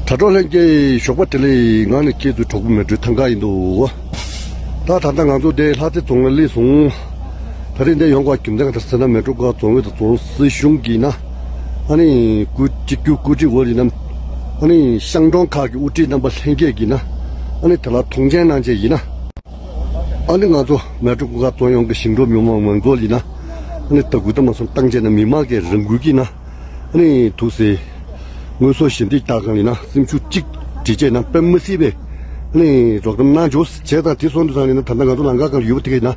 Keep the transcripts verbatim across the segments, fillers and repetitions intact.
དྲ་གྲོགས་ལྷན་རྒྱས་ཞོགས་པ་བདེ་ལེགས། ང་ནི་ཁྱེད་ཚོའི་གྲོགས་པོ་མལ་གྲོ་ཐང་ཁ་ཡིན་འདུག། ད་ད་ལྟ་ང་ཚོ་འདི་ལྷ་རྩེ་རྫོང་ལ་སླེབས་སོང་། ད་རེས་འདི་ཡོང་དགོས་རྒྱུ་མཚན་ག་རེ་ཟེར་ན། མལ་གྲོ་གུང་དཀར་རྫོང་ཨུད་དང་རྫོང་སྲིད་གཞུང་གིས་ན། ཨ་ནི་སྐུ་གཅིག་གྱུར་སྐུ་ཁྲིད་འོག་ཡིན་ན། ཨ་ནི་ཤང་གྲོང་ཁག་གི་དབུ་ཁྲིད་རྣམ་པ་ལྷན་རྒྱས་ཀྱིས་ན། ཨ་ནི་དེ་ལ་མཐོང་མཆན་གནང་བྱས་ཡིན་ན། ཨ་ནི་ང་ཚོ་མལ་གྲོ་གུང་དཀར་རྫོང་ཡོངས་ཀྱི་ཞིང་འབྲོག་མི་མང་མང་ཚོགས་ལ་ཡིན་ན། ཨ་ནི་ད་དགུ་ད་མ་སོང་བཏང་བྱས་ན་མི་མང་གི་རང་འགུལ་གྱིས་ན། ཨ་ནི་ཐུགས་སེ་དངོས་ཟོག་ཞལ་འདེབས་རྒྱག་གང་ཡིན་ན་སེམས་ཤུགས་གཅིག་སྒྲིལ་བྱས་ན་དཔེ་མི་སྲིད་པའི་ཨ་ནི་རོགས་རམ་གནང་བྱུང་བྱས་ཙང་། དེ་སོང་དུས་ཙང་ཡིན་ན་ད་ལྟ་ང་ཚོ་ལམ་ཁ་སྒང་ལ་ཡོད་པ་དེ་ག་ཡིན་ན།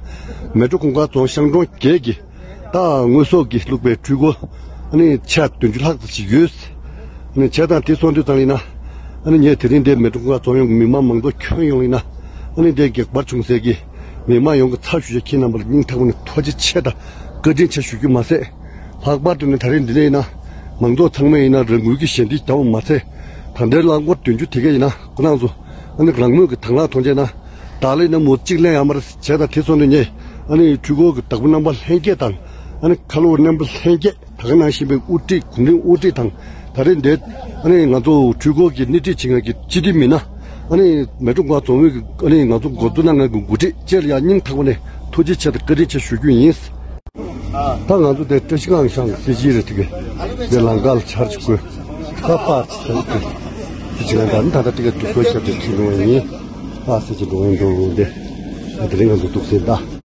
མལ་གྲོ་གུང་དཀར་རྫོང་ཤང་གྲོང་བརྒྱད་ཀྱི་ད་དངོས་ཟོག་གིས་བླུགས་པའི་འཕྲུལ་འཁོར་ཨ་ནི་ཆ་བདུན་ཅུ་ལྷག་ཙམ་ཞིག་ཡོད། ཨ་ནི་བྱས་ཙང་དེ་སོང་དུས་ཙང་ཡིན་ན། ཨ་ནི་ངས་དེ་རིང་འདིར་མལ་གྲོ་གུང་དཀར་རྫོང་ཡོངས་ཀྱི་མི་མང་མང་ཚོགས་ཁྱོན་ཡོངས་ལ་ཡིན་ན། ཨ་ནི་འདིར་གེགས་བར་བྱུང་སའི་གི་མི་མང་ཡོངས་ཀྱི་ཚབ་ཞུ་བྱས་ཁྱེད་རྣམ་པ་ལ་སྙིང་ཐག་པ་ནས་ཐུགས་རྗེ་ཆེ་དང་བཀའ་དྲིན་ཆེ་ཞུ་རྒྱུ་མ་ཟད། ལྷག་པར་དུ་ནི་ད་རེས་འདི་ནས་ཡིན་ན་མང་ཚོགས་ཚང་མས་ཡིན་ན་རང་འགུལ་གྱིས་ཞལ་འདེབས་བརྒྱབ་པ་མ་ཚད། ད་ལྟའི་རླངས་འཁོར་བདུན་ཅུ་དེ་གས་ཡིན་ན་ཁོ་རང་ཚོ་ཨ་ནི་རང་མོས་ཀྱི་དང་བླངས་ཐོག་བྱས་ན། བདག་ལ་ཡིན་ན་མོ་གཅིག་ལེན་ཡོད་མ་རེད་བྱས་ཙང་། དེ་སོང་དུས་ངས་ཨ་ནི་འཕྲུལ་འཁོར་གྱི་བདག་པོ་རྣམ་པ་ལྷན་རྒྱས་དང་། ཨ་ནི་ཁ་ལོ་བ་རྣམ་པ་ལྷན་རྒྱས། ད་ག་ནང་བཞིན་པའི་དབུ་ཁྲིད་གུང་ཁྲན་དབུ་ཁྲིད་དང་། ད་རེས་འདིར་ཨ་ནི་ང་ཚོ་འཕྲུལ་འཁོར་གྱི་སྣེ་ཁྲིད་བྱེད་མཁན་གྱི་སྤྱི་འཐུས་མི་སྣ། ཨ་ནི་མལ་གྲོ་གུང་དཀར་རྫོང་ཨུད་ཀྱི་ཨ་ནི་ང་ཚོ་འགོ་འཛུགས་གནང་མཁན་གྱི་འགོ་ཁྲིད་བཅས་ལ་ཡང་སྙིང་ཐག་པ་ནས་ཐུགས་རྗེ་ཆེ་དང་བཀའ་དྲིན་ཆེ་ཞུ་རྒྱུ་ཡིན། ད་ང་ཚོ་དེ་བཀྲ་ཤིས་སྒང་ཤང་གི་སྲིད་སྤྱི་རེད་དེ་གས། དེ་ལམ་ཁ་ལ་ཆར་ཅིག་བསྐོལ། ཁ་པར་ཅིག་བྱས་ཏེ། དེ་བྱས་ན་ད་ནི་ད་ལྟ་དེ་གས་དུས་ཚོད་ཤར་ཏེ་ཁྲིད་འགྲོ་བ་ཡིན། ཨ་སྲིད་སྤྱི་འགྲོ་བ་ཡིན་འགྲོ་འོང་དེ། དེ་རིང་ང་ཚོ་འདུག་ཟེར་ད།